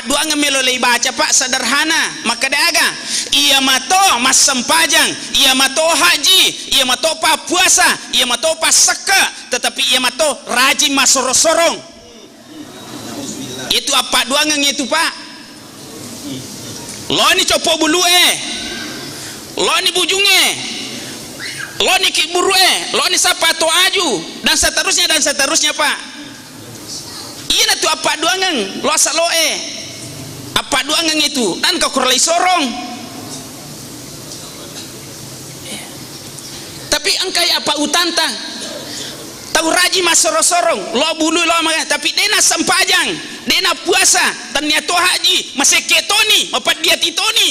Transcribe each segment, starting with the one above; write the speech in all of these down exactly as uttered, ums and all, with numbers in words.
Duangeng melo leibaca, Pak, sederhana. Makkeda aga? Iya mato massempajang, iya mato haji, iya mato pappuasa, iya mato passekke, tetapi iya mato rajin massoro-sorong. Itu appadduangeng itu, Pak. Loni coppo bulue, loni bujunge, loni kibburue, loni sappa to aju, dan seterusnya, dan seterusnya, Pak. Iyanatu appadduangeng, lo asaloe. Appadduangeng itu, engka koro lei sorong. Tapi engka ya apa utanta? Tau raji massoro-sorong, lo bulu lo maga, tapi dena sempajang, dena puasa, tania to haji, masekke toni, mapeddiati toni,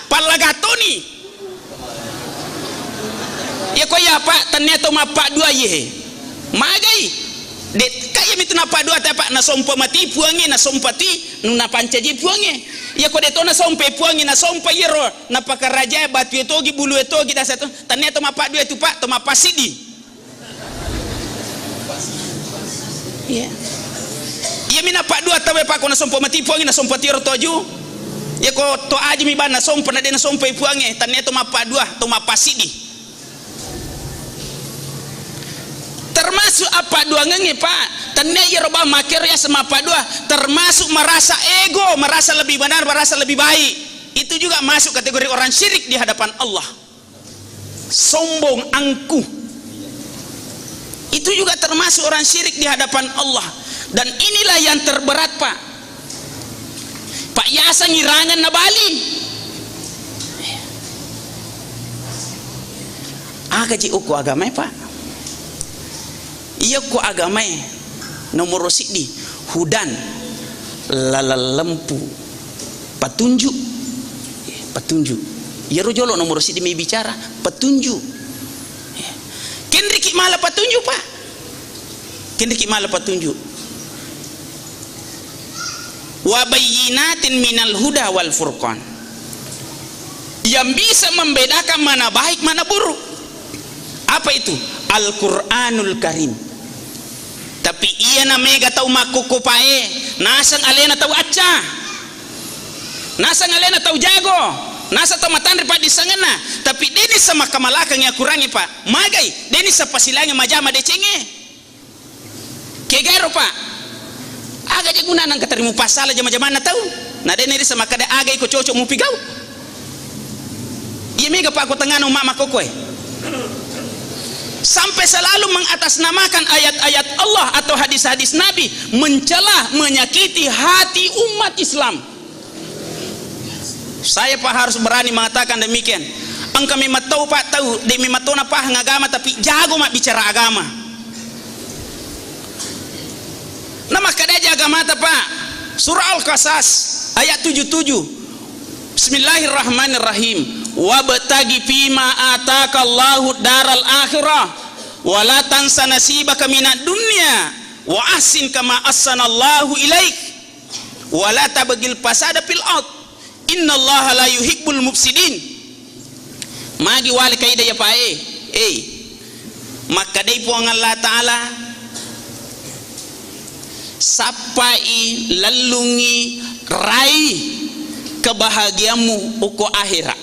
pallaga toni. Iya ko iya, Pak, tania to mappaddua iye. Magai. De, ka iya mitu nappaddua ta, Pak, nasompa mati puangnge, nasompa ti, nu napancaji puangnge. Iya ko de to nasompa puangnge, nasompa iyaro napakaraja batu e togi, bulu e togi, dasa to. Tania to mappaddua itu, Pak, to mappasidi. Iya. Iya mi nappaddua tawe, Pak, ko nasompa mati puangnge, nasompa tiro toju. Iya ko to aji mi bana sompa na de nasompa puangnge, tania to mappaddua, to mappasidi. Termasuk appadduangengnge, Pak, tania iyaro ba makkero yaseng mappaddua, termasuk merasa ego, merasa lebih benar, merasa lebih baik. Itu juga masuk kategori orang syirik di hadapan Allah. Sombong, angkuh. Itu juga termasuk orang syirik di hadapan Allah. Dan inilah yang terberat, Pak. Pak, yaseng irangan na bali. Aga ji uku agamae, Pak? Iya ko agamae nomoro siddi, hudan, laleng lempu, patunjuk, patunjuk. Iyaro jolo nomoro siddi mai bicara, patunjuk. Kenriki mala patunjuk, Pak. Kenriki mala patunjuk. Wa bayyinatin minal huda wal furqan. Yang bisa membedakan mana baik, mana buruk. Apa itu? Al-Qur'anul Karim. Tapi iyana mega tau makkukkupae, naseng alena tau acca. Naseng alena tau jago. Naseng tau matanre paddissengenna. Tapi deni sama kamalakang akurangi, Pak. Magai, deni sapasilangi majama decengnge. Kegaro, Pak. Aga je gunana engka tarimu passala jama-jamanna tau? Na de nerisa makkeda aga iko cocok mupigau. Iya mega, Pak, ko tengana umma makkokkoe. Sampai selalu mengatasnamakan ayat-ayat Allah atau hadis-hadis Nabi, mencela, menyakiti hati umat Islam. Saya, Pak, harus berani mengatakan demikian. Engka memang tau, Pak, tau, de memang tona pahang agama, tapi jago mabbicara agama. Na makkeda aja agamata, Pak. Surah Al-Qasas ayat tujuh tujuh. Bismillahirrahmanirrahim. Wabtagi fima ataka Allahu daral akhirah. Wala tansa nasibaka minad dunya. Wa ahsin kama ahsanallahu ilaik. Wala tabghil fasada fil ard. Innallaha la yuhibbul mufsidin. Magi wale kaida ya pae. Eh. Makkedai Puang Allah Ta'ala, sappai, lellungi, rai kebahagiaanmu uko akhira.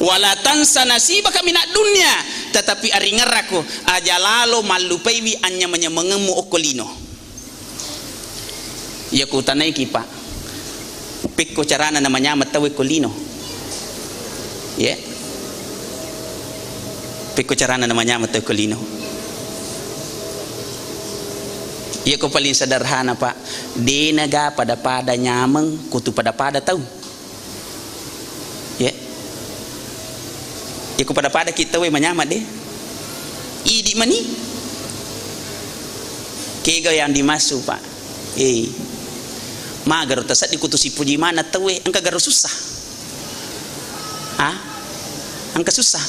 Wala tansa nasibaka minad dunya, tetapi aringerrako aja lalo mallupaiwi anyameng-nyamengemmu okko lino. Iya kutanaiki, Pak. Pekko carana namanyameng tauwe ko lino? Ye? Pekko carana namanyameng tauwe ko lino? Iya ko paling sederhana, Pak. Denaga pada-pada nyameng, kutu pada-pada tau. Ye. Iko pada-pada ki tauwe manyameng de. Idi mani. Kega yang dimaksud, Pak? Eh. Magaro taseddi kutu sipuji mana tauwe, engka garo susah. Ah? Engka susah.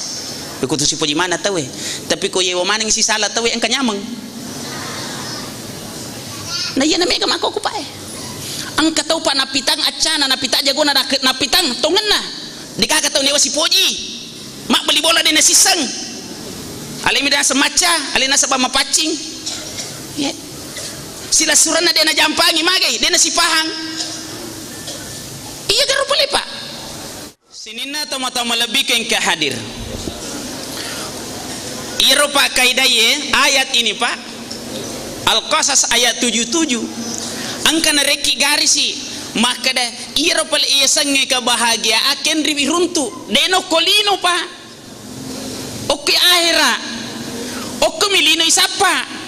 Kutu sipuji mana tauwe. Tapi ko yewa maneng sisala tauwe engka nyameng. Na iyana mega makkokko, Pak, eh. Engka tau, Pak, napitang accana, napitang jagona, nak-, napitang tongenna. Degaga tau newa sipoji. Mabbali bola de nasisseng. Alemi de naseng macca, alena nasaba mapaccing. Ye. Silessurenna de' najampangi, magai, de' nasipahang. Iya garo pale, Pak. Sininna tomatoa malebbiku engka hadir. Iyaro, Pak, kaidae ayat ini, Pak. Al-Qasas ayat tujuh tujuh. Engka narekki garisi makkeda, iyaro pale iyasengnge kebahagiaan kenriwi runtu. De' nokko lino, Pak. Okki ahera. Okkomi lino isappa.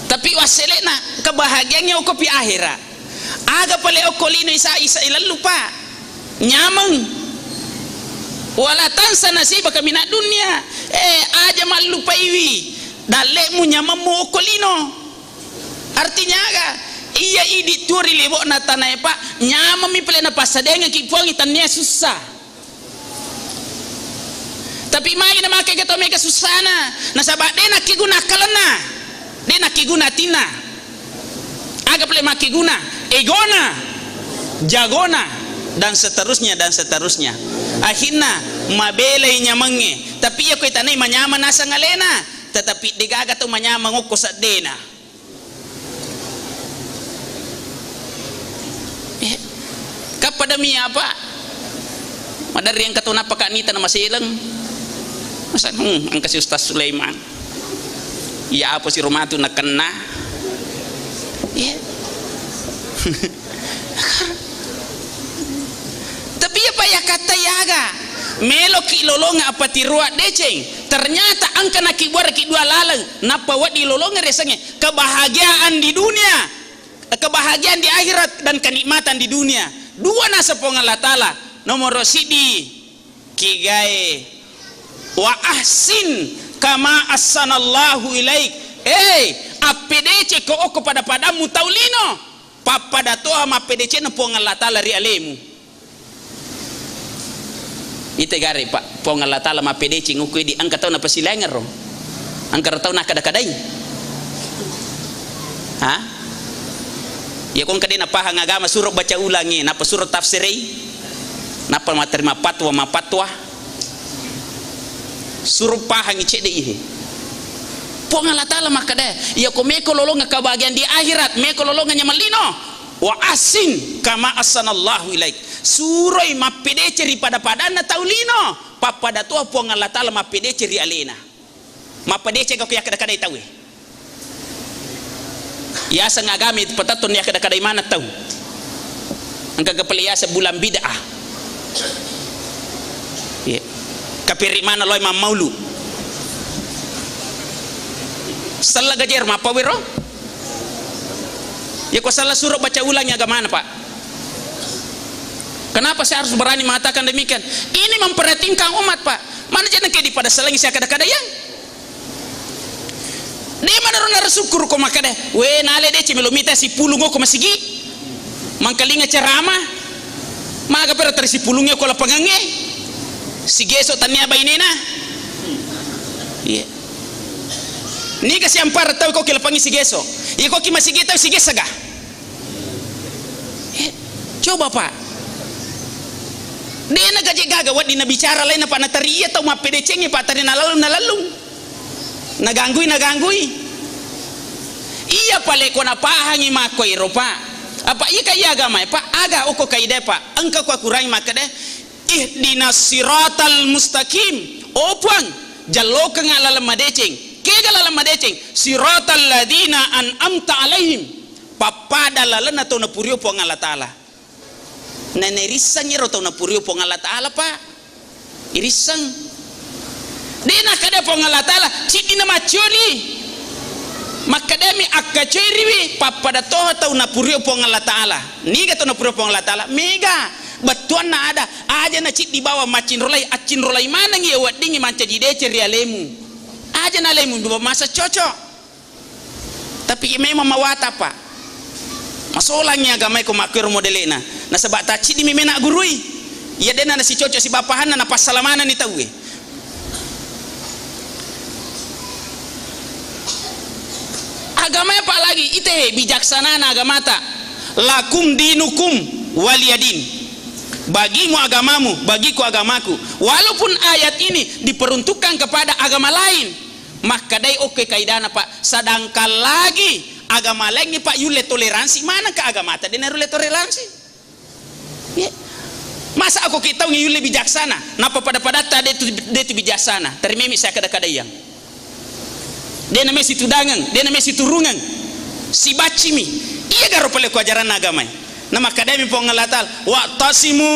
Tapi wassele'na kebahagiaangnge okkopi ahera. Aga pale okko lino isa, isa ilallu, Pak. Nyameng. Wala tansa nasibaka minad dunya. Eh, aja mallupaiwi dalle'mu nyamemmu okko lino. Artinya aga? Iya idi tuo ri lebo'na tanae, Pak. Nyamemmi pale napassadengekki Puangnge, tannia sussa. Tapi magi namakkega tau mega sussana, nasaba de' nakkeguna akkalenna, de' nakkeguna atinna. Aga pale makkeguna? Egona, jagona, dan seterusnya, dan seterusnya. Akhirna mabelai nyamengnge. Tapi iya ko itanai manyameng naseng alena, tetapi de' gaga tau manyameng okko seddena. Eh, kappada mi apa? Maderri engka to nappa ka nita na maseleng. Masa, hmm, engka si Ustaz Sulaiman. Iya apa si rumatu nakenna. Iya. Tapi apa iya kata yaga? Meloki lolonga apa tirua deceng. Ternyata engka nakibuaraki dua laleng. Nappa wedding lolonga resengnge. Kebahagiaan di dunia, kebahagiaan di akhirat, dan kenikmatan di dunia. Dua naseng Puang Allah Ta'ala. Nomoro siddi, kigae, "Wa ahsin kama ahsanallahu ilaik." Eh, appedecekko okko pada-padammu tau lino. Pappada toha mappedecenna Puang Allah Ta'ala ri alemu. Ite gare, Pak, Puang Allah Ta'ala mappedeceng ukku idi, engka tau napasilaingero? Engka ro tau nakkada-kadai? Ha? Iya ko engka de' napahang agama, suro baca ulangi, nappa suro tafsirei, nappa matterima patwa, mapatwa. Suro pahangi cedde ihe. Puang Allah Ta'ala makkada, iya ko meko lolonga kebahagiaan di akhirat, meko lolonga nyameng lino. Wa ahsin kama ahsanallahu ilaik. Suroi mappedece ri pada-padanna tau lino. Pappada toha Puang Allah Ta'ala mappedece ri alena. Mappedece gako yakkada-kadai tauwe. Yaseng agame patatton yakkada-kadai maneng tau. Engka ga pale yaseng bulan bid'ah. Iya. Kapiri mana loe mammaulu. Sella gajer mappawero. Ya ko sella suro baca ulangi agamana, Pak. Kenapa saya harus berani mengatakan demikian? Ini memprihatinkan umat, Pak. Mana jadi engka di pada selengi saya kada-kada yang. De manaro narasukkuru ko makkeda, "We, nale deceng melo mita sipulung ko masigi. Mangkalinga ceramah. Maga pero teri sipulung ko lapangangnge. Sigeso tania bainena." Iya. Niga siampara tau ko ke lapangi sigeso. Iya ko ki masigi tau sigesa ga? Eh, coba, Pak. Dena gaje gaga wedding nabicara lainna, Pak, natari iya tau mappedecengngi, Pak, tari nalallung, nalallung. Naganggui, naganggui. Iya pale ko napahangi makko ero, Pak. Apa iya ka iya agama, Pak? Aga uko kaida, Pak. Engka ko akurangi makkeda, "Ihdinas siratal mustaqim." Oh, Puang, jallokengnga laleng madeceng. Kega laleng madeceng? "Siratal ladzina an'amta alaihim." Pappada lalenna tau napurio Puang Allah Ta'ala. Nanairisseng ero tau napurio Puang Allah Ta'ala, Pak. Irisseng. De nakkeda Puang Allah Ta'ala, ciddi na maccioni. Makkedami, akkacoiriwi, pappada toha tau napurio Puang Allah Ta'ala. Niga tau napurio Puang Allah Ta'ala? Mega. Bettuanna ada, aja na ciddi bawang maccinrolai, accinrolai maneng iya weddingngi mancaji deceng ri alemu. Aja na alemu masa cocok. Tapi memang mawata, Pak. Masolangngi agamae ko makkuero modele'na. Nasaba tacciddi mi mena gurui. Iya dena nasicocok sibawa pahanna, napassala manenni tauwe. Agamae, Pak, lagi ite bijaksanana agamata. "Lakum dinukum waliyadin." Bagimu agamamu, bagiku agamaku. Walaupun ayat ini diperuntukkan kepada agama lain, Makkadai okko kaidana, Pak, sedangkan lagi agama laingnge, Pak, yulle toleransi, manengka agamata de narulle toleransi? Ye. Masa ako ki taungnge yulle bijaksana, nappa pada-padatta de tu, de tu bijaksana, tarimemi saya kada-kadaiang. De namai situdangeng, de namai siturungeng. Sibaccimi. Iya garo pale ko ajaranna agamae. Namakkadami Puang Allah Ta'ala, "Wa'tasimu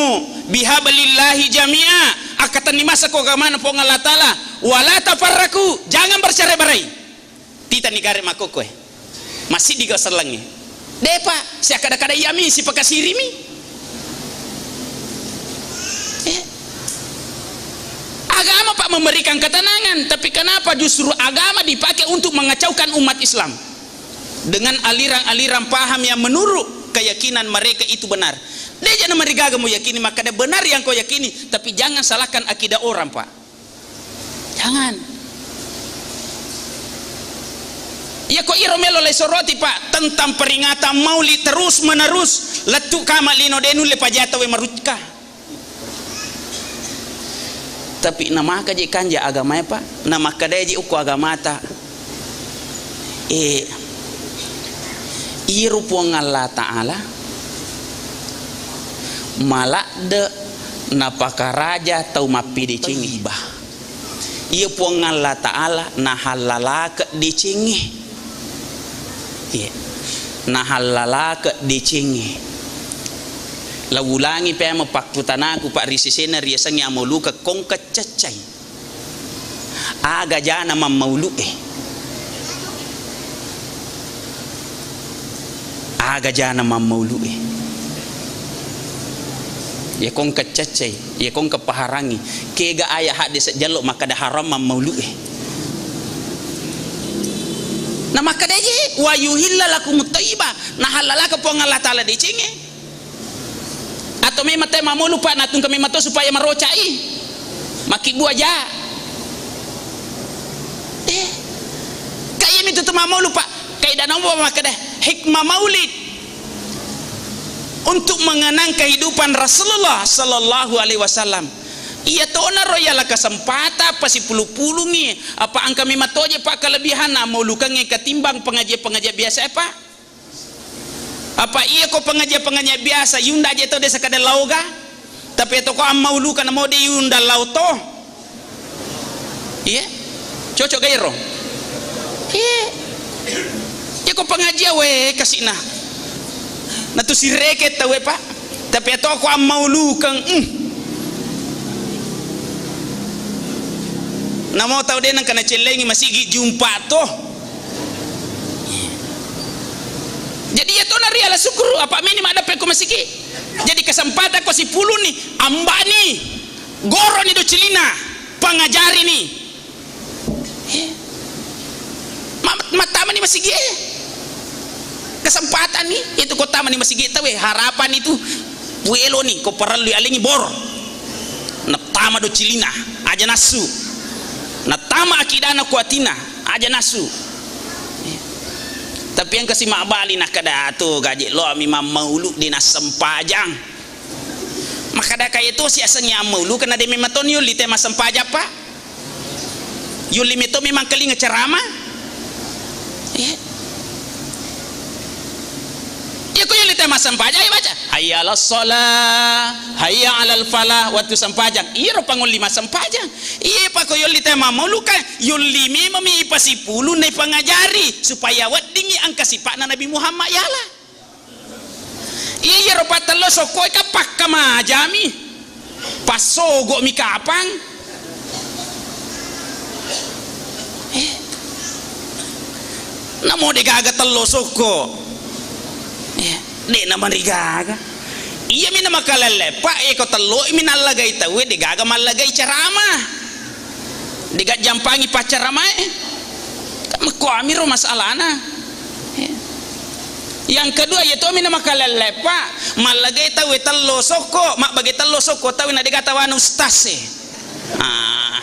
bihablillahi jami'a." Akkatenni masa ko agamana Puang Allah Ta'ala, "Wala tafarraku." Jangan bercerai-berai. Titani gare makkokkoe. Massiddi ga sellengnge. Depa, siakkada-kada iyami, sipakasirimi. Eh. Agama, Pak, memberikan ketenangan, tapi kenapa justru agama dipakai untuk mengacaukan umat Islam? Dengan aliran-aliran paham yang menurut keyakinan mereka itu benar. Deja namarigaga muyakini, makkada benar yang kau yakini, tapi jangan salahkan akidah orang, Pak. Jangan. Iya ko iro melo lai soroti, Pak, tentang peringatan maulid terus menerus, lettu kama lino de nulle pajata we marukka. Tapi namaka je kanja agamae, Pak, namakkadae je ukko agamata. Eh, iyaro Puang Allah Ta'ala maladde napakaraja tau mappedecengnge iba. Iya Puang Allah Ta'ala nahallalake decengnge. Iya. Nahallalake decengnge. Laulangi pemeng pakkutanaku, Pak, ri sesena riasengnge amauluka kongka caccai. Aga jana mammaulu'e? Aga jana mammaulu'e? Iya kongka caccai, iya kongka paharangi. Kega ayat hadis jallo makkada haram mammaulu'e? Na makkada je, "Wa yuhilla lakumut thayyiba." Nahallalaka Puang Allah Ta'ala decengnge. Atau memang tau mammaulu, Pak, natungka memang to supaya marocai. Makkibbu aja. Eh. Ka iyami tu mammaulu, Pak. Kaidana makkada hikmah maulid untuk mengenang kehidupan Rasulullah sallallahu alaihi wasallam. Iya tonaro yala kesempatan pasipulu-pulungngi, apa engka memang toje, Pak, kelebihanna maulukengnge ketimbang pengajian-pengajian biasa, Pak. Apa iya ko pengajian-pengajian biasa, yunda je to desa kada laoga. Tapi to ko ammauluka namo de yunda lao to. Iya? Cocok ga iro? Iya. Iya ko pengajian we kasina. Natu sireke tau we, Pak. Tapi to ko ammaulukeng, mm. Namo tau de nengka nacellengi masigi jumpa to. Jadi iya tona riala syukur apa meni maddeppe ko masigi. Jadi kesempatan ko sipuluni, ambani, goroni do cilina, pangajarini. Eh. Ma-, mattamani masigi, eh. Kesempatan ni, itu ko tamani masigi tawe, harapan itu puelo ni, ko parellu alengi bor. Nattama do cilina, aja nassu. Nattama akidana ko atina, aja nassu. Eh. Tapi engka si mabbali nakkada to gaje lo mi mammaulu de nassempajang. Makkada kaya to si asengnge ammaulu, kena de memang to ni yolli te massempajang, Pak. Yolli meto memang kelinga ceramah. Iya. Iya ko yolli te massempajang, ayo baca. Hayya 'alas shalah, hayya 'alal falah, waktu sempajang. Iya ro pangolli massempajang. Iya pa ko yolli te mammaulu kan, yolli memang mi ipasipulu naipangajari supaya weddingngi engka sipa'na Nabi Muhammad yala. Iya, iyaro pattello sokkoe ka pakkamajami. Passogo'mi kapang. Eh. Namo degaga tello sokko. Eh, de namarigaga. Iyami namakalelle, Pak, eko telloimi nallagai tauwe, degaga mallagai ceramah. Dega jampangi paccaramae. Kan makkuamiro masalahna. Eh. Yang kedua, iya tomi na makalelle, Pak. Mallagai tauwe tello sokko, mabbage tello sokko tauwe na dega tawana ustaz e. Ah.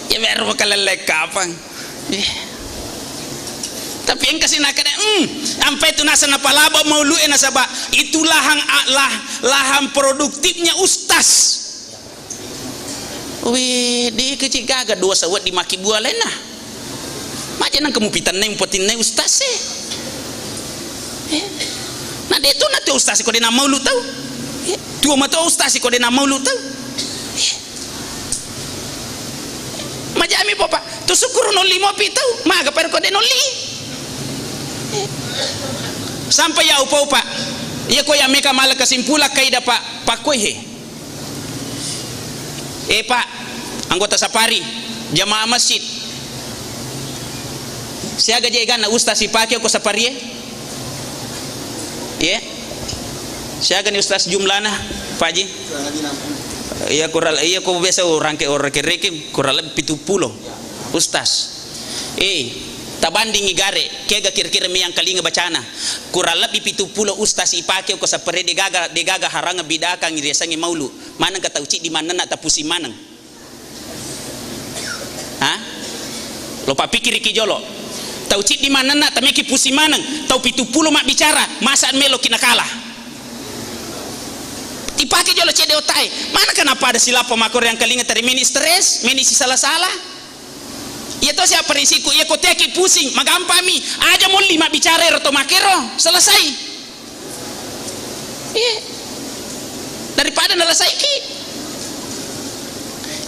Ya baru makalelle kapang. Eh. Tapi engka si nakkeda, hmm, ampai tu nasa napalaba maulu'e nasaba itu lahan a-, lah-, lahan produktifnya ustaz. We, de' kecil gaga dosa wedding makkibua lainna. Maja nengka mupitennai, mupatinnai ustaz e. Eh. Na de' tu na tu ustaz ko de' na maulu tau. Eh. Tuo mato ustaz ko de' na maulu tau. Eh. Majami popa, tu syukur nolli mopi tau, maga pa ko de' nolli. Eh. Sampai ya upa-upa. Iya ko ya meka mala kesimpulan kaida pa, pakkoi he. Eh, Pak, anggota safari, jamaah masjid. Siaga je eganna ustaz sipake ko safari e? Ye? Siaga ni ustaz jumlana, Pak Haji? Iya, kurang, iya, ko biasa orang ke, orang ke rekim, kurang lebih pitu pulo ustaz. Eh, tabandingi gare, kega kira-kira meyang kalinga bacana. Kurang lebih pitu pulo ustaz ipake ko safari, degaga, degaga haranga bidakang riasangi maulu. Maneng ka tau ciddi manenna tapusi maneng. Ha? Lo pappikiriki jolo. Tau ciddi manenna tameki pusi maneng, tau pitu pulo mabbicara, masa meloki nakala. Ipake jolo cedde otae. Mana kenapa ada silapa makko yang kalinga tadi meni stres, meni sisala-sala? Iya to siapa risiko, iya ko teki pusing, magampami. Aja molli mabbicara ero to makero, selesai. Iya. Daripada nalasaiki.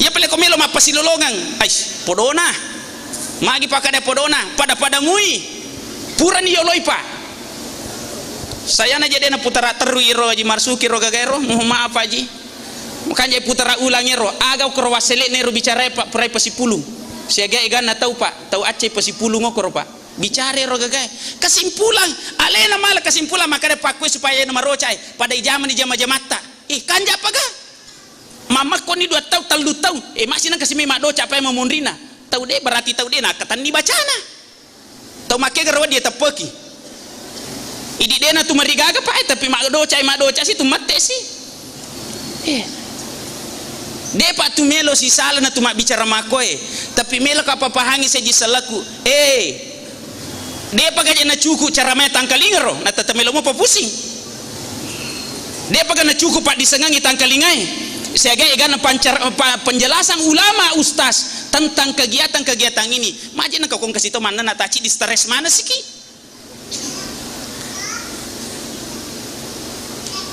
Iya pale ko melo mappasilolongang. Ais, podona. Magi pakada podona, pada-pada mui. Purani yoloi pa. Sayana jede na putara terru iro Haji Marsuki ro gagaero, mohon maaf Haji. Makanja putara ulang ero, aga okoro wassele'na ero bicara pa, purai pasipulung. Siaga eganna tau pa, tau acce pasipulung okoro pa. Bicara ero gagae. Kesimpulan, alena mala kesimpulan makkada pakkoi supaya ena maroca e. Pada ijamani jama-jamatta. Ih, kanja paga? Mammakkoni dua tau, tellu tau. Eh, masih nang kasimi maddoca pae mamonrina. Tau de, berarti tau de nakkatenni bacana. Tau makkega ro wedding teppeki. Idi dena tu marigaga pae, tapi maddoca, maddoca si tu mette si. Eh. Depa tu melo sisala na tu mabbicara makkoe, tapi melo ka papahangi seji selaku. Eh, depa gaje na cukup cara mai tangkalingero, na tette melo mo papusing. Depa ga na cukup paddisengangi tangkalingae. Siaga egana pancar-, pa-, penjelasan ulama ustaz tentang kegiatan-kegiatan ini. Maje na kakong kasih to manna na taci di stres mana siki.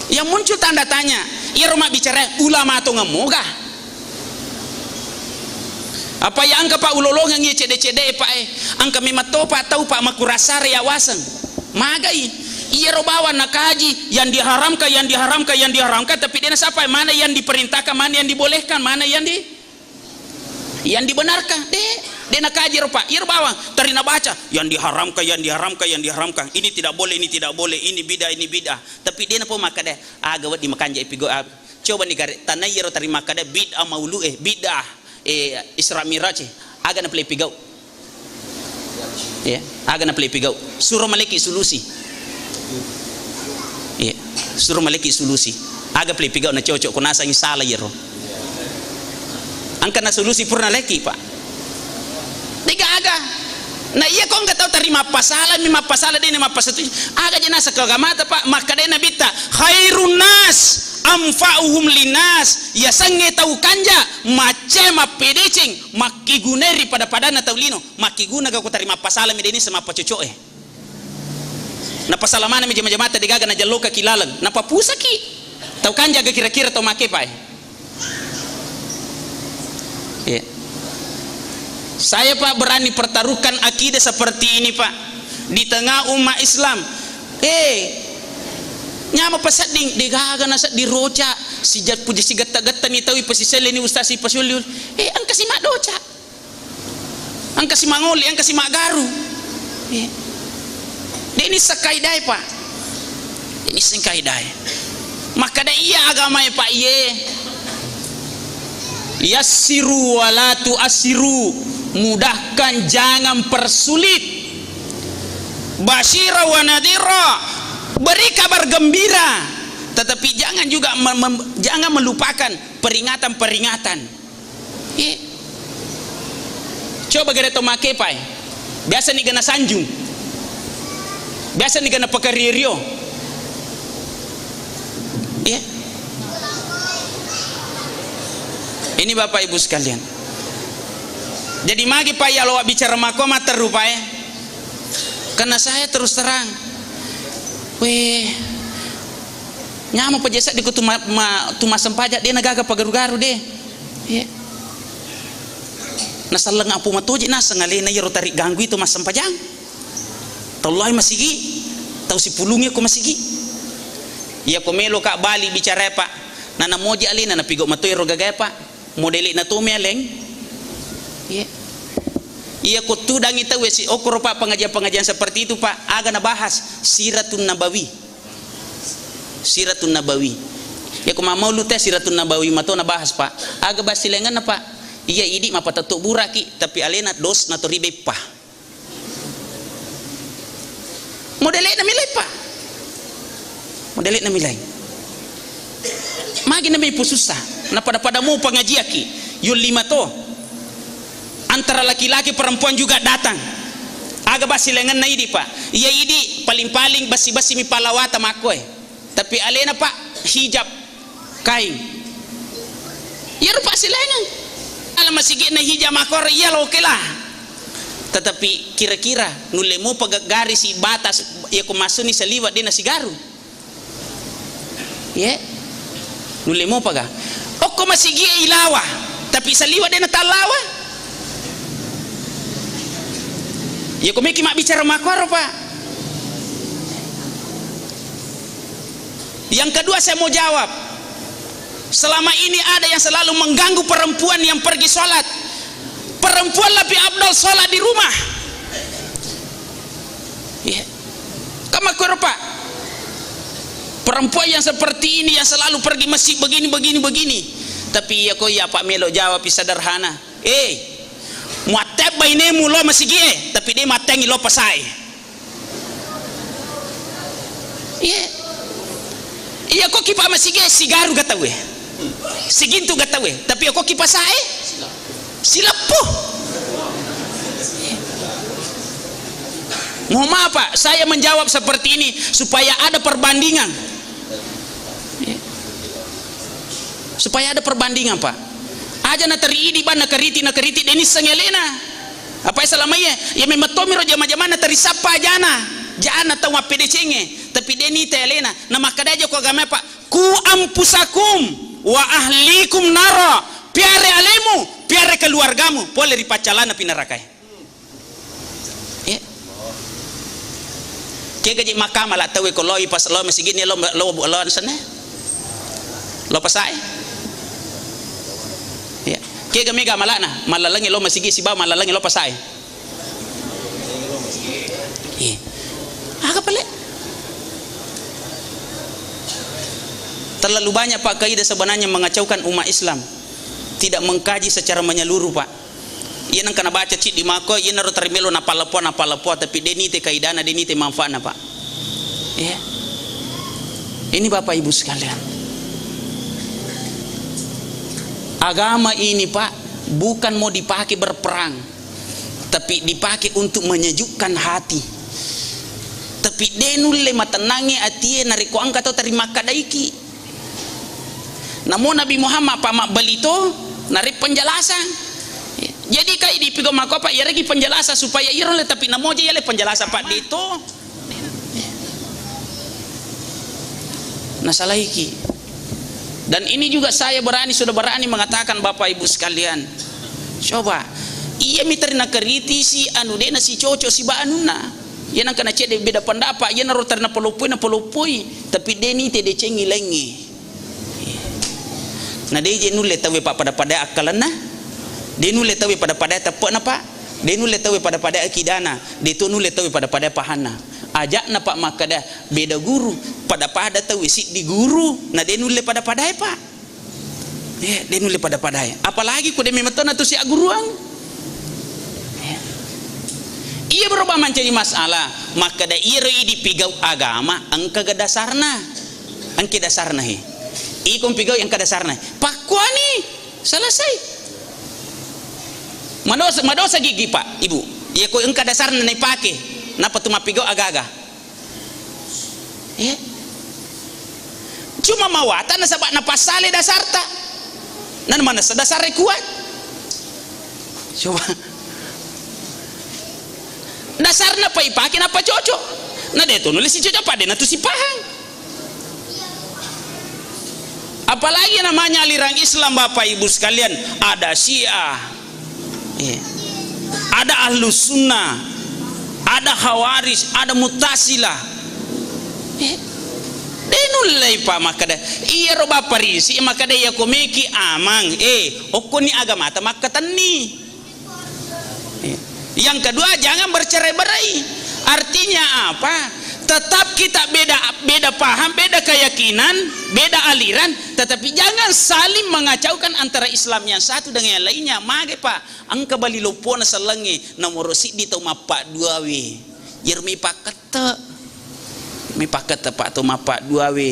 Yang muncul tanda tanya, iyaro mabbicara ulama tongeng moga? Apa ya engka pa ulolongeng iya cedde-cedde pa e, engka memang topa tau pa makurasare ya waseng. Magai, iyaro bawang nakaji yang diharamkan, yang diharamkan, yang diharamkan, tapi dena sapa mana yang diperintahkan, mana yang dibolehkan, mana yang di Yang dibenarkan, de, de nakaji ro, Pak. Iyaro bawang, tari nabaca, yang diharamkan, yang diharamkan, yang diharamkan. Ini tidak boleh, ini tidak boleh, ini bid'ah, ini bid'ah. Tapi de napa makkada, aga wedding makanja ipigau, ah, coba ni gare, tanai iyaro tari makkada bid'ah maulu, eh, bid'ah, eh, Isra Miraj, eh. Aga napale pigau. Iya, aga napale pigau. Suro maleki sulusi. Iya, suro maleki sulusi. Aga pale pigau na cocok ko nasangi sala iyaro. Engka na solusi pura naleki, Pak. Degaga. Na iya ko engka tau tarima pasala mi mappasala dena mappasatu. Aga je nasa ko agamata, Pak, makkadai Nabitta, "Khairun nas anfa'uhum linnas." Yasengnge tau kanja, macca mappedeceng, makkigunai ri pada-padanna tau lino. Makkiguna ga ko tarima pasala mi deni sama pacocoe. Napasala maneng mi jama-jamata degaga najallokaki laleng. Napapusaki. Tau kanja ga kira-kira tau makepae. Iya. Saya, Pak, berani pertaruhkan akidah seperti ini, Pak. Di tengah umat Islam. Eh, nyama pasedding, degaga nasedding roca, sija-, puji sigetta-getta ni tau ipasiselle ni ustaz ipasiulli. Eh, engka si maddoca. Engka si mangoli, engka si maggaru. Eh. De nisseng kaidae, Pak. De nisseng kaidae. Makkada iya agamae, Pak, iye. Yassiru wa la tu'assiru. Mudahkan, jangan persulit. Basyira wa nadhira. Beri kabar gembira. Tetapi jangan juga mem-, mem-, jangan melupakan peringatan-peringatan. Iya. Coba gare to makepae. Biasa ni gana sanjung. Biasa ni gana pakario-rio. Iya. Ini Bapak Ibu sekalian. Jadi magi Pak ya lo bicara mako matteru Pak eh. Karena saya terus terang. Weh. Nyameng pejesa di kutu ma, ma, tu massempajang de na gaga pagaru-garu de. Iya. Nasalleng apu matoji naseng alena iyaro tarik ganggu itu massempajang. Tau loi masigi, tau sipulungi ko masigi. Iya ko melo ka bali bicara Pak. Nana moji alena napigau matoi ro gaga Pak. Modele'na to meleng. Iya. Iya ko tudangi tau si okoro Pak pengajian-pengajian seperti itu Pak, aga nabahas Siratun Nabawi. Siratun Nabawi. Iya ko mamaulu te Siratun Nabawi mato nabahas Pak. Aga basilenganna Pak. Iya idi mapatetto buraki tapi alena dos natori beppa. Modele'na milai Pak. Modele'na milai. Magi na meppu susah. Na pada-pada mau pengajiaki. Yul lima to. Antara laki-laki perempuan juga datang. Aga basilenganna idi Pak. Iya idi paling-paling basi-basi mi palawata makkoe. Tapi alena Pak hijab. Kaing. Iyaro Pak silengeng. Ala masigi'na hija makor iya lo oke lah. Tetapi kira-kira nulle mopa gaggari si batas iya ko masuni saliwa de na sigaru. Ye. Nulle mopa ga. Okko masigi e ilawa. Tapi saliwa de na tallawa. Iya ko meki mabbicara makoro Pak. Yang kedua saya mau jawab. Selama ini ada yang selalu mengganggu perempuan yang pergi sholat. Perempuan lebih afdal sholat di rumah. Iya. Kama koro Pak. Perempuan yang seperti ini yang selalu pergi masjid begini, begini, begini. Tapi iya ko iya Pak melo jawab sederhana. Eh, muatteng bainemu lo masigi e, tapi de mattengi lo pasae. Iya. Iya ko kipa masigi e sigaru gatawe. Sigintu gatawe, tapi ko kipa sae sileppo. Mohon maaf Pak, saya menjawab seperti ini supaya ada perbandingan. Supaya ada perbandingan, Pak. Aja na teri idi bang, na keriti, na keriti, de nisseng alena. Apa selama iya, iya memang tomiro jama-jamana teri sappa jana. Jana tau mappedecengnge, tapi de nite alena. Na makkeda aja ko agama, Pak, "Ku ampusakum wa ahlikum nara." Piare alemu, piare keluargamu, pole ri paccalana pi narakae. Eh. Kega je makkama la tauwe ko loi pas lo masigi ni lo, lo, lo senna. Lo pasae. Ya. Kega mega malana, malalangi lo masigi sibawa malalangi lo pasae. Iya. Aga pale? Terlalu banyak, Pak, kaidah sebenarnya mengacaukan umat Islam. Tidak mengkaji secara menyeluruh, Pak. Iya nengka nabaca ciddi mako, iyanaro tarimelo napalepoa, napalepoa, tapi de nite kaidana, de nite manfaatna, Pak. Iya. Ini Bapak Ibu sekalian. Agama ini, Pak, bukan mau dipakai berperang, tapi dipakai untuk menyejukkan hati. Tapi de nulle matennangi atie narekko engka tau teri makkadaiki. Namo Nabi Muhammad pa mabbali to, nare penjelasan. Jadi kai dipigau mako, Pak, iyaregi penjelasan supaya iro le, tapi namoja yale penjelasan, Pak, de to. Nasalaiki. Dan ini juga saya berani, sudah berani mengatakan, Bapak Ibu sekalian. Coba, iya mita ri nakeritisi anu de nasicoco siba anunna. Iya nangka nacedde beda pendapat, iya naro tari napaloppoi, napaloppoi, tapi de nite decengi laingnge. Na de je nulle tauwe pappada-pada akkalenna, de nulle tauwe pada-pada teppe'na, Pak, de nulle tauwe pada-pada akidana, de to nulle tauwe pada-pada pahanna. Ajakna, Pak, makkeda beda guru, pada-pada tauwe siddi guru, na de nulle pada-padae, Pak. Eh, de nulle pada-padae. Apalagi ko de memang tona tu siagguruang. Eh. Iya, bro, mancaji masalah. Makkeda iyaro idi pigau agama, engkaga dasarna? Engka dasarna, he. Iko pigau engka dasarna. Pakkuani, selesai. Madosa, madosa gigi, Pak, Ibu. Iya ko engka dasarna naipake. Napa tu mappigau aga-aga? Eh? Cuma mawata nasaba napassale dasarta. Nan manessa dasarna kuat. Coba. Dasarna pa ipake nappa cocok. Na de to nulle sicocok pa de na tu sipahang. Apalagi namanya aliran Islam, Bapak Ibu sekalian, ada Syiah, iya. Ada Ahlus Sunnah, ada Khawarij, ada Mu'tazilah. Eh, de nullei pa makkeda, iyaro bapparisi makkeda iya ko meki amang, eh, okkoni agamata makkatenni. Yang kedua, jangan bercerai-berai. Artinya apa? Tetap kita beda, beda paham, beda keyakinan, beda aliran, tetapi jangan saling mengacaukan antara Islam yang satu dengan yang lainnya. Mage, Pak, engka bali loppona sellengnge, nomoro siddi tau mappadduawe. Iyaro mi pakkette. Mi pakkette, Pak, to mappadduawe.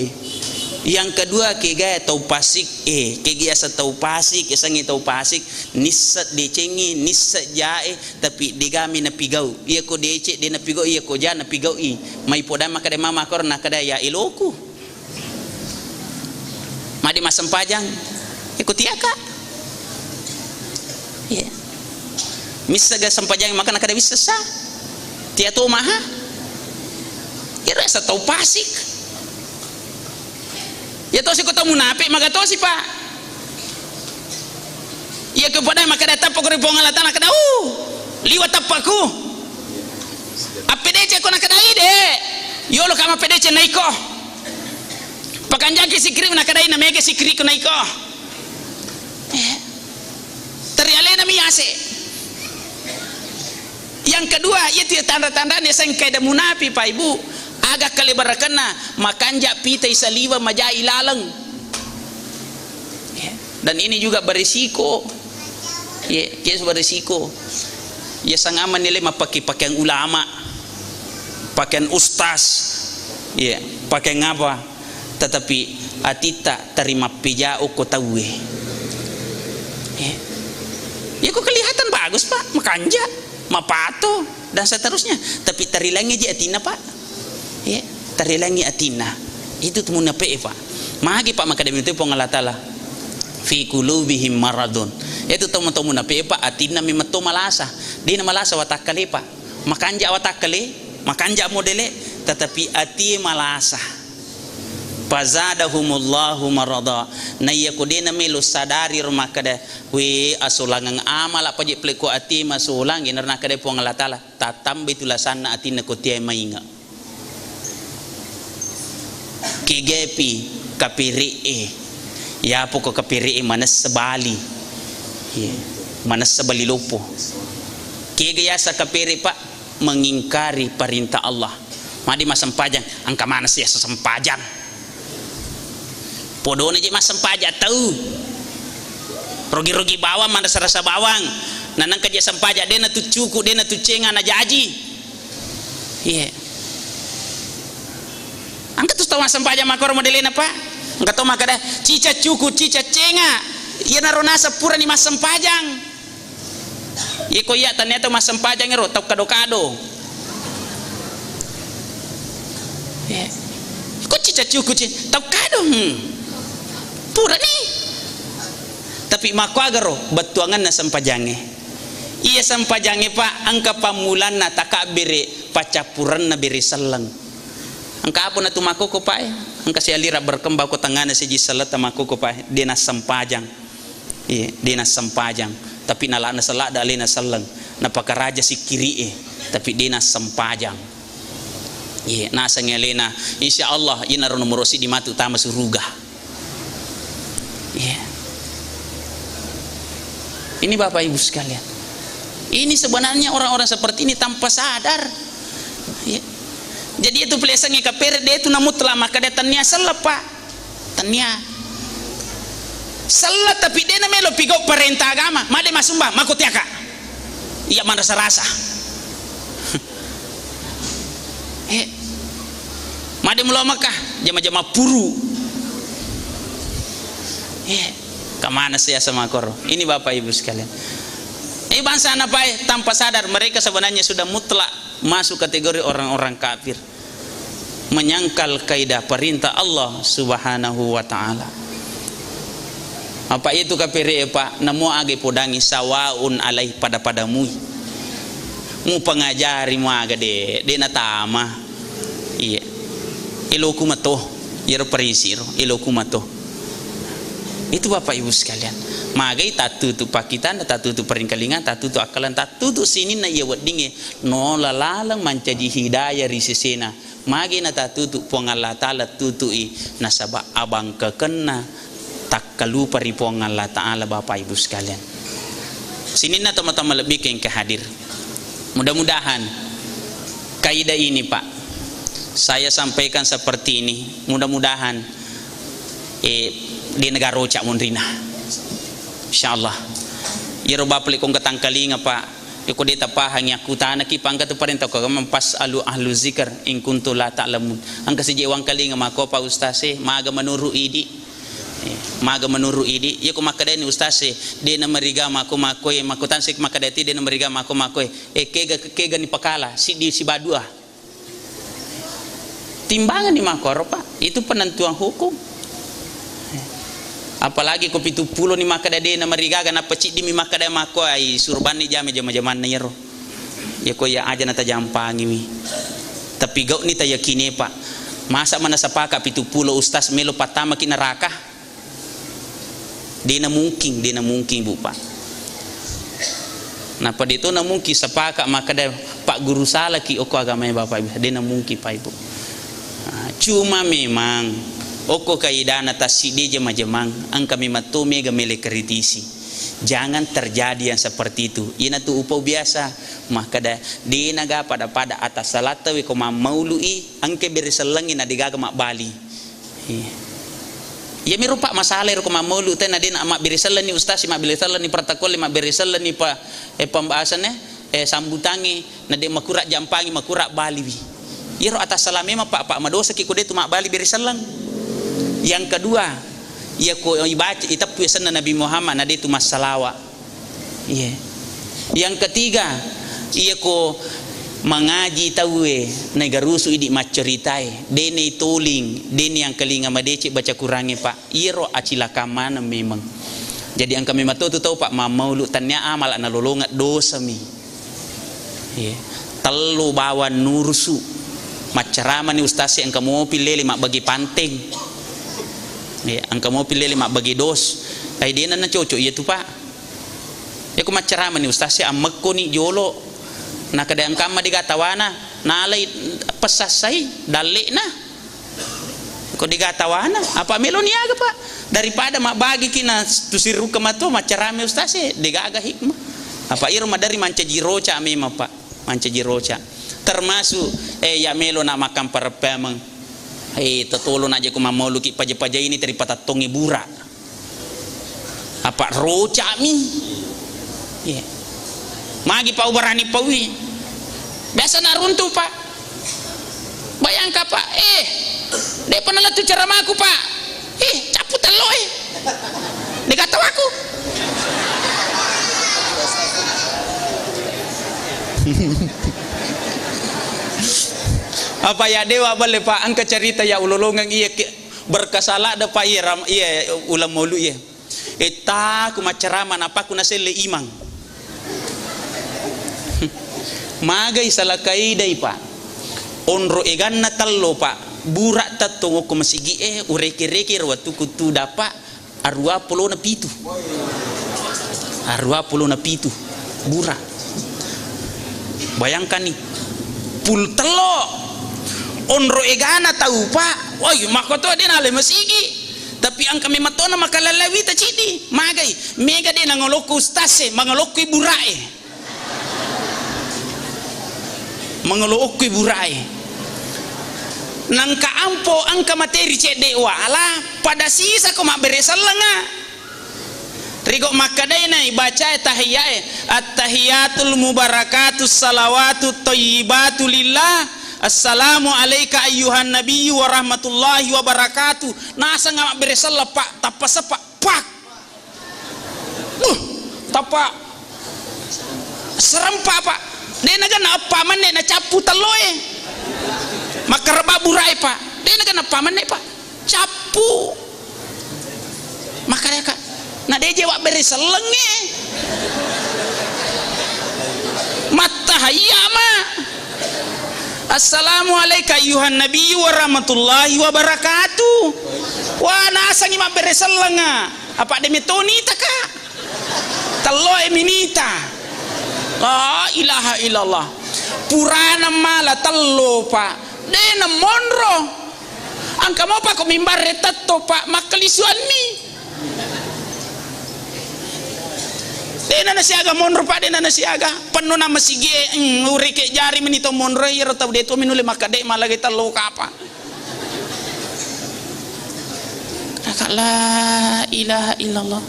Yang kedua, kega tau pasik, eh, kega yaseng tau pasik, yasengnge tau pasik, nisseng decengnge, nisseng jae, tapi degami napigau. Iya ko deceng de napigau, iya ko ja napigau i. Mai podang makkeda mama kor nakkeda ya eloku. Made massempajang, iko tiaka. Iya. Missega sempajang maka nakada wissessa. Tia to maha. Ira sa tau pasik. Ya tosi ko tau munafik, maga tosi, Pak. Iya ko pada makkeda tappa ko ri Puang Allah Taala, kada, uh, liwa tappaku. Appedece ko nakadai de. Yolo kama pedece naiko. Pakanjaki sikri nakadai na mege sikri ko naiko. Eh. Teri alena mi ase. Yang kedua, iya tu tanda-tandanya sengkai da munafi, Pak Ibu. Aga kalebarakenna, makanja pita isaliwa majai laleng. Ya. Dan ini juga berisiko. Ya, kias berisiko. Ya, sangaman nilai mapake pakaian ulama, pakaian ustaz, ya, pakaian apa? Tetapi atitta teri mappeja okko tauwe. Ya. Ya, kok kelihatan bagus, Pak, makanja, mapato, dan seterusnya. Tapi teri langi ji atinna, Pak. Ya, teri langi atinna. Itu tu munafiq, Pak. Magi, Pak, makkeda mintu Puang Allah Taala. Fi qulubihim maradun. Itu tau-tau munafiq, Pak, atinna memang to malasa. Dena malasa watakkale, Pak. Makanja watakkale, makanja modele, tetapi atie malasa. Fazadahumullahu marada. Na iya ko dena melo sadari ro makkeda, we, asolangeng amala paje plekko atie masolang, ina nakkeda Puang Allah Taala, tatambai tu lasanna atinna ko tiai mainga. Kegepi kapere'e. Yapo ko kapere'e manessa bali. Iya. Manessa bali lopo. Kega yasa kapere, Pak? Mengingkari perintah Allah. Madi massempajang, engka manessa yasa sempajang. Podona je massempajang tau. Rogi-rogi bawang, manrasa-rasa bawang. Nanangka je sempajang, dena tu cuku, dena tu cenga najaji. Iya. Engka tu tau massempajang makkoro modelena, Pak. Engka tau makkeda, cica cuku, cica cenga. Iyanaro naseng purani massempajang. Iko iya tania tau massempajang ero, tau kado-kado. Iya. Ko cica cuku, ci-, tau kado. Hmm. Purani. Tapi makkuagaro bettuanganna sempajangnge. Iya sempajangnge, Pak, engka pammulanna takabbere paccappurenna bere selleng. Engka apa natu makkoko, Pak, e? Engka sialira berkembang ko tengngana siji selletta makkoko, Pak, e. De nassempajang. Iya, de nassempajang. Tapi nalana seladda alena selleng. Napakaraja sikkiri e, tapi de nassempajang. Iya, nasengngi alena. Insya Allah, inaro nomoro siddi matu tama suruga. Iya. Ini Bapak Ibu sekalian. Ini sebenarnya orang-orang seperti ini tanpa sadar. Iya. Jadi itu pelesangnge kapere de itu namutlak makkeda tania selleng, Pak. Tania. Selleng tapi de namelo pigau perintah agama, made massumbang, makko tiaka. Iya manrasa-rasa. Eh. Made mulo Mekah, jama-jama puru. Eh, kemana sih asa makoro? Ini Bapak Ibu sekalian. Eh, bangsa anak baik tanpa sadar mereka sebenarnya sudah mutlak masuk kategori orang-orang kafir. Menyangkal kaidah perintah Allah Subhanahu wa Ta'ala. Apa itu kapere, Pak, namo aga podangi sawaun alai, pada-pada mui. Mu pengajari mu aga de, de natama. Iya. Eloku mato, iyaro parisi ro, eloku mato. Itu Bapak Ibu sekalian. Magai tatutu pakitana, tatutu paringkalingan, tatutu akkalan, tatutu sininna iya weddingnge nola laleng mancaji hidayah ri sesena. Magi natatutu Puang Allah Ta'ala tutui, nasaba abangkekenna takkalupa ri Puang Allah Ta'ala, Bapak Ibu sekalian. Sininna tomatoa malebbi engka hadir. Mudah-mudahan kaidah ini, Pak, saya sampaikan seperti ini. Mudah-mudahan, eh, de nagaroca monrina. Insyaallah. Iyaro bapale kong ketangkalinga, Pak. Iyako de tapahangi, akkutanaki, pangka tu parenta ko, "Pas alu ahlu zikr in kuntu la ta'lamun." Engka sije wangkalinga mako, Pak Ustaz, eh, maga menurut idi. Eh, maga menurut idi. Iyako makkedani Ustaz, eh, de namariga mako mako, eh, mako tansik makkeda ti de namariga mako mako, eh, eh, kega, kega ni pakala, siddi sibadua. Timbanganni makkoro, Pak. Itu penentuan hukum. Apalagi ko pitu pulo ni makkeda de namarigaga, nappa ciddi mi makkeda makko, ai, surubanni jame jama-jamanna iyaro. Iyako iya aja natajampangi mi. Tapi gau'ni tayakine, Pak. Masa mana sapaka pitu pulo ustaz melo pattamaki neraka? Dena mungkin, dena mungkin, Bu, Pak. Napa de to na mungkin sapaka makkeda, "Pak Guru, salaki okko agamae Bapak Ibu." Dena mungkin, Pak Ibu. Ah, cuma memang okko kaidana tassiddi jema-jemang, engka memang to mega mele kritisi. Jangan terjadi yang seperti itu. Ina tu upau biasa, makkeda, "Dena ga pada-pada atas salatta we ko mammaului, engke bere sellengi na degaga mabbali." Iya. Iyami rupa masalah ro ko mammaulu te, na de na mabbere sellenni ustaz, mabbere sellenni protokol, mabbere sellenni pa, eh, pembahasan, eh, eh, sambutangi, na de makura jampangi, makura baliwi. Iyaro atas salah memang, Pak, Pak, madosaki ko de tu mabbali bere selleng. Yang kedua, iya ko ibaca, iteppu asenna Nabi Muhammad, na de tu massalawa. Iya. Yang ketiga, iya ko mangaji tauwe, naigarusu idi macceritai, dene toling, dene angkalinga madeceng baca Qurangnge, Pak. Iyaro acilakang maneng memang. Jadi engka memang to tu tau, Pak, mammaulu, tannia amala nalolongeng, dosami. Iya. Tellu bawang nurusu. Maccaramani ustaz e, engka mopi lele mabbagi panteng. Iya, engka mopi lele mabbagi dos. Ai dena nacocok iya tu, Pak. Iyako maccaramani ustaz e, ammekkoni jolo. Nakeda engkamma dega tawana, nalai pessassai dalle'na. Ko dega tawana, apa meloni aga, Pak? Daripada mabbagiki na tusirrukka mato maccarame ustaz e, degaga hikmah. Apa iro madari mancaji roca memang, Pak. Mancaji roca. Termasuk, eh, ya melo na makan parepemeng. Eh, tetolo naja ko mammauluki paja-paja ini teri patattongi bura. Apa roca'mi? Iya. Magi pau berani paui. Biasa naruntu, Pak. Bayangka, Pak. Eh, depa nalettu ceramaku, Pak. Eh, cappu tello, eh. Dega tawaku. Apa ya dewa bale, Pak, engka cerita ya ulolongeng iya ke-, berkasala de, Pak, iya ram-, iya ulang maulu iya. Etta ku maccarama napakku naselle imang. Magai sala kaidai, Pak. Onro eganna tello, Pak. Bura tettong okko masigi e, ureke-reke ro wettukku tu dapa arua pulona pitu. Arua pulona pitu. Bura. Bayangkanni. Pul tello. Onro egana tau, Pak. Woi, makkoto de nale masigi. Tapi engka memang tona makalallai wita ciddi. Magai, mega de nangolokko ustaz e, mangolokko burae. Mangolokko burae. Nangka ampo engka materi cedde wala, pada sisa ko mabbere sellenga. Rigo makkadaina ibacae tahiyae, "Attahiyatul mubarakatus salawatut thayyibatu lillah. Assalamu alaika ayyuhan nabiyyu wa rahmatullahi wa barakatuh." Naseng mabbere selleng, Pak, tappa sepa, Pak. Buh, tappa serempa, Pak. De naga na eppa menne na cappu telloe. Makkareba burae, Pak. De naga na eppa menne, Pak. Cappu. Makkareka. Na de' je wabbere sellengnge. Mattahayyama. Assalamu alaika ayyuhan nabiyyu warahmatullahi wabarakatuh. Wa, nasengngi mabbere sellengnga. Apa de' metoni taka? Tello e minita. La ilaha illallah. Purana mala tello, Pak. De' namonro. Engka mopa ko mimbarre tetto, Pak, makkalisuanni. De' na nasiaga monro, Pak, de' na nasiaga. Penno na masigi e, mm, ureke jari meni to monro, iyaro tau de' to minulle makkeda mallagai tello kapa. Kaka, la ilaha illallah.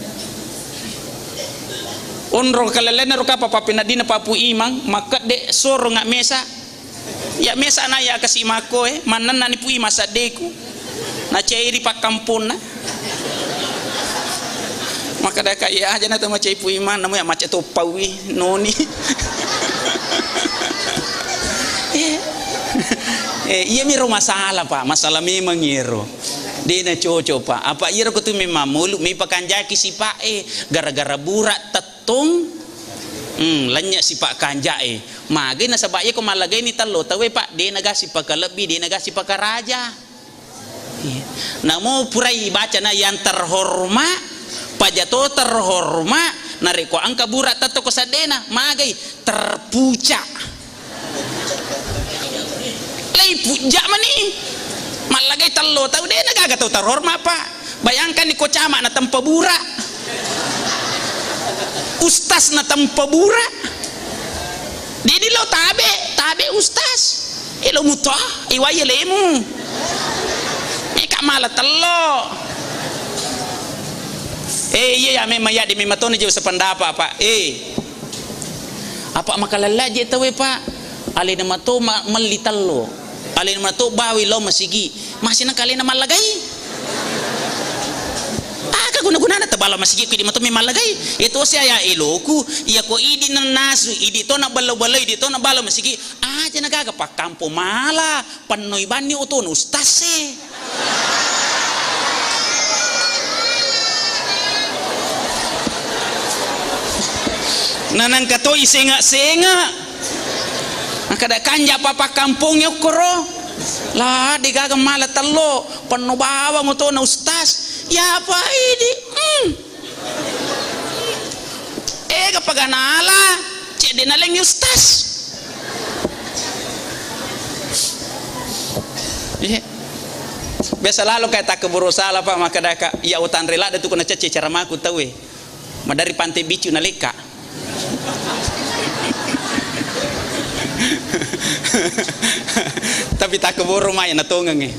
Onro kalellenna ro kapa pappeneddinna Pak Pu Imang, makkedde soro nga' mesa. Ya mesa na ya kasi makko e, mannennani Pu Imang saddeku. Nacairi pakkamponna. Makkeda ka, iya aja na to macai Pu Imang, namu ya macca toppaui, noni. Eh, eh, iya miro masalah, Pak. Masalah memang iyaro. De' na cocok, Pak. Apa iyaro ko tu memang mulu, mi pakanjaki sipa' e, gara-gara bura' tettong. Hmm, lennye' sipa' kanja' e. Magai nasaba' iya ko mallagaini tello tau e, Pak, de' na ga sipakalebbi, de' na ga sipakaraja. Iya. Namo purai bacana yang terhormat, pajato terhormat, narekko engka bura' tetto ko seddena, magai terpucak. Lei puja' mani. Mallagai tello tau, de' na gaga tau terhormat, Pak. Bayangkan ni ko camat na tempa bura'. Ustaz na tempa bura'. Didi lo tabe', tabe' ustaz. Elo muto, iwai lemu. Eka mala tello. Eh, iya ya, memang ya, di memang toni jauh sependapat, Pak. Eh. Apa makalella je tau e, Pak? Alena mato ma-, melli tello. Alena mato bawi lao masigi. Masih nang kalena mallagai. Aga guna-gunana tabala masigi ko idi mato me mallagai. Itu saya eloku, iya ko idi nannasu, idi to na ballo-ballo, idi to na bala masigi. Aja na gaga pakkampo mala, pannoi banni otona ustaz e. Nanangka toi senga-senga. Nakada kanja papa kampongnge okkoro. La, de gaga mala tello, penno bawang otona ustaz. Ya apa idi? Hmm. Ega paganala, cedde nalengi ustaz. Iya. Biasa lalo kayak tak keburu salah, Pak, maka daka, ya utang rela ada tuh kena cece cara maku tahu, eh. Madari pantai bicu na leka. Tapi tak keburu mai na tongeng, eh.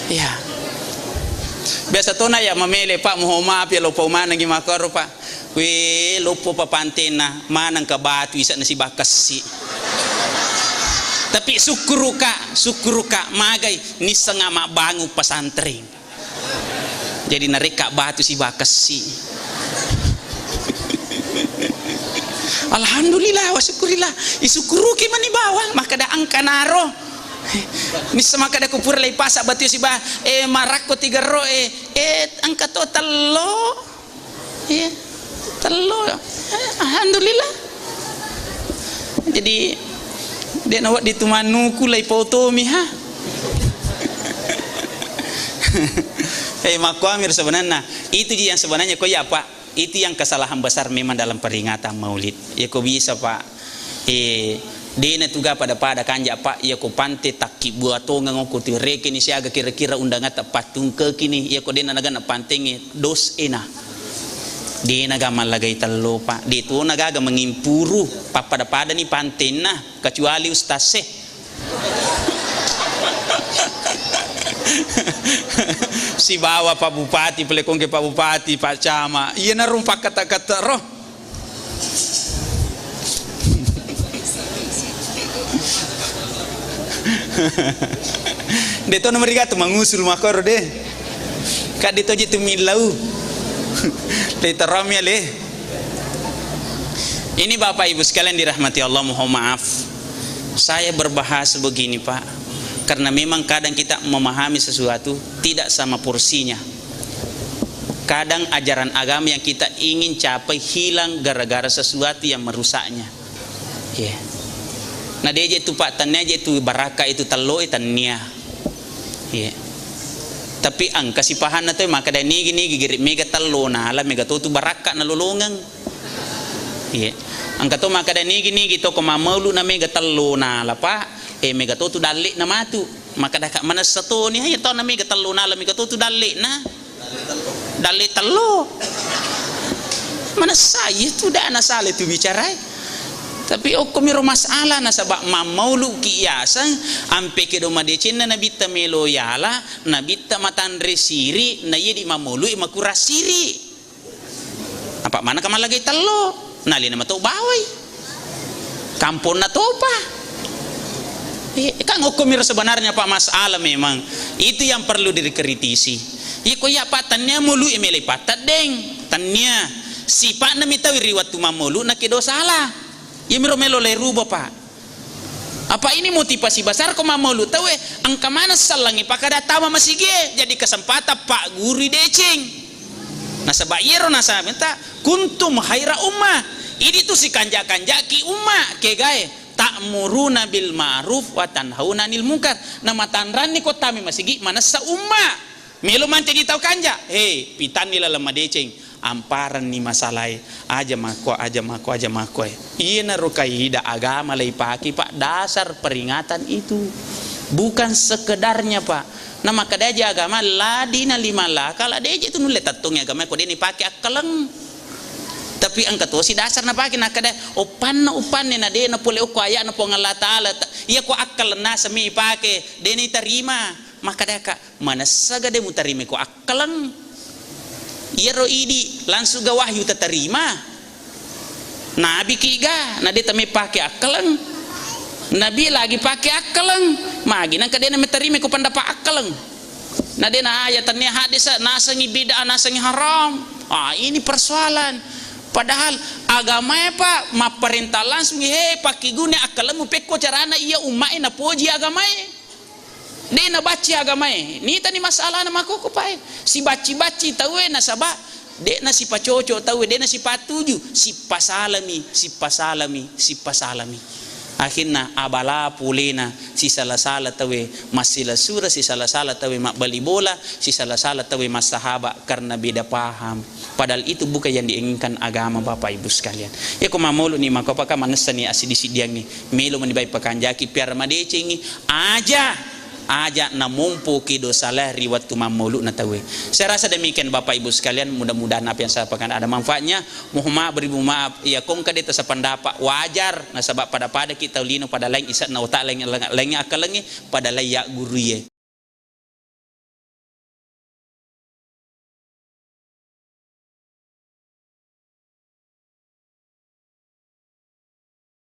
Iya. Biasa tona ya mamele, Pak, mohon maaf ya, loppo manengi makkoro, Pak. Wé, loppo papanténa, manengka batu ise'na sibawa kessi. Tapi sukkuruka, sukkuruka, magai nisseng mabbangung pesantren. Jadi narekka batu sibawa kessi. Alhamdulillah, wa syukurillah. Isukkuruki mani bawang, makkeda engka naro. Nisseng makkeda ku pura lei pasa batu sibawa, eh, marakko tigerro, eh, eh, engka to tello. Iya, tello. Eh, alhamdulillah. Jadi, de' nawedding tu mannuku lai pautomi, ha. Eh, makkuami sebenarnya. Itu ji yang sebenarnya ko ya, Pak. Itu yang kesalahan besar memang dalam peringatan Maulid. Ya, kok bisa, Pak? Eh, de'na tuga pada-pada kanja, Pak, iya ko pante takkibbua tongeng ko tu rekeni siaga kira-kira undangatta pattungkekini, iya ko de'na naga na pantengnge dos ena. De'na ga mallagai tello, Pak. De' to na gaga mangimpuru, pappada-padani pantenna, kecuali ustaz e. Sibawa Pak Bupati, pelekongke Pak Bupati, Pak Camat. Iya narung pakkata-kata ro. De' to nomor tiga tu mangusul makkoro de'. Kaddi toji tu millau. Le terami ale. Ini Bapak Ibu sekalian dirahmati Allah, mohon maaf. Saya berbahasa begini, Pak. Karena memang kadang kita memahami sesuatu tidak sama porsinya. Kadang ajaran agama yang kita ingin capai hilang gara-gara sesuatu yang merusaknya. Iya. Na de' je tu, Pak, tannia je tu barakka itu tello e, tannia. Iya. Tapi engka sipahanna tu, makkeda nigi-nigi gere' mega tello nala, mega to tu barakka nalolongeng. Iya. Engka to makkeda nigi-nigi toko mammaulu na mega tello nala, Pak, eh, mega to tu dalle'na matu. Makkeda ka manessa toni, iya to na mega tello nala, mega to tu dalle'na. Dalle' tello. Manessa iya tu, de' nasala tu bicarae. Tapi okkomiro masalah, nasaba' mammauluki yaseng, ampe kedo madecenna Nabitta melo yala, Nabitta matanre siri', na iya di mammaului makurang siri'. Apa maneng ka mallagai tello, nalena mato bawai. Kamponna topa. Eh, kan okkomiro sebenarnya, Pak, masalah memang. Itu yang perlu dikritisi. Iya ko iya, Pak, tannia maului melai patteddeng. Tannia. Sipa'na mi tau ri wettu mammaulu na kedo sala. Iyamiro melo lai ruba, Pak. Apa ini motivasi besar ko mammaulu tauwe, engka maneng sellengngi pakkada tama masigie, jadi kesempatan paggurui deceng. Nasaba' iyaro nasaba' ta, "Kuntum khaira ummah." Idi tu sikanja-kanjaki umma, kegae, "Ta'muruna bil ma'ruf wa tanhauna 'anil munkar." Na matanranni ko tama masigi manessa umma. Melo mancaji tau kanja, he, pitanni laleng madeceng, amparenni masalae, aja makko, aja makko, aja makko, eh. Iyanaro kaidah agama leipake, Pak, dasar peringatan itu. Bukan sekedarnya, Pak. Na makkedaji agama, la dina liman la akala, de' je tu nulle tettongi agama ko de' nipake akkaleng. Tapi engka tosi dasar napake, nakkeda, "Uppanna, uppanne, na de' napole okko aya'na Puang Allah Ta'ala, ta-, iya ko akkaleng naseng mi ipake, de' nitarima." Makkedaka, "Manessaga de' mutarimai ko akkaleng? Iyaro idi langsung ga wahyu tatarima. Nabi ki ga, na de' tamai pake akkaleng. Nabi lagi pake akkaleng. Magi nangka de' namatarimai ko pendapat akkaleng? Na de' na ayat, tannia hadis, nasengi bid'ah, nasengi haram." Ah, ini persoalan. Padahal agamae, Pak, mapparenta langsung, "He, pakkiguna akkalemu pekko carana iya ummae napoji agamae." De' nabacci agamae, nitani masalahna makkokko pae. Sibacci-bacci tauwe nasaba' de' nasipacoco tauwe, de' nasipatuju, sippasalami, sippasalami, sippasalami. Akhirna abala pulena, sisala-sala tauwe massila sura, sisala-sala tauwe mabbali bola, sisala-sala tauwe massahaba' karena beda paham. Padahal itu bukan yang diinginkan agama, Bapak Ibu sekalian. Iya ko mammaulu ni makkopaka manessani assiddi-siddiangngi. Melo mani bai pakanjaki, piara madecengi. Aja, aja namompoki dosa lae ri wettu mammaulu'na tauwe. Saya rasa demikian, Bapak Ibu sekalian, mudah-mudahan apa yang saya sampaikan ada manfaatnya. Mohon maaf, beribu maaf. Iya, kongka de' tasependapat, wajar, nasaba' pada-pada kita lino pada laing ise'na otak, laing, laing akkalengnge, pada laing ya guru ye.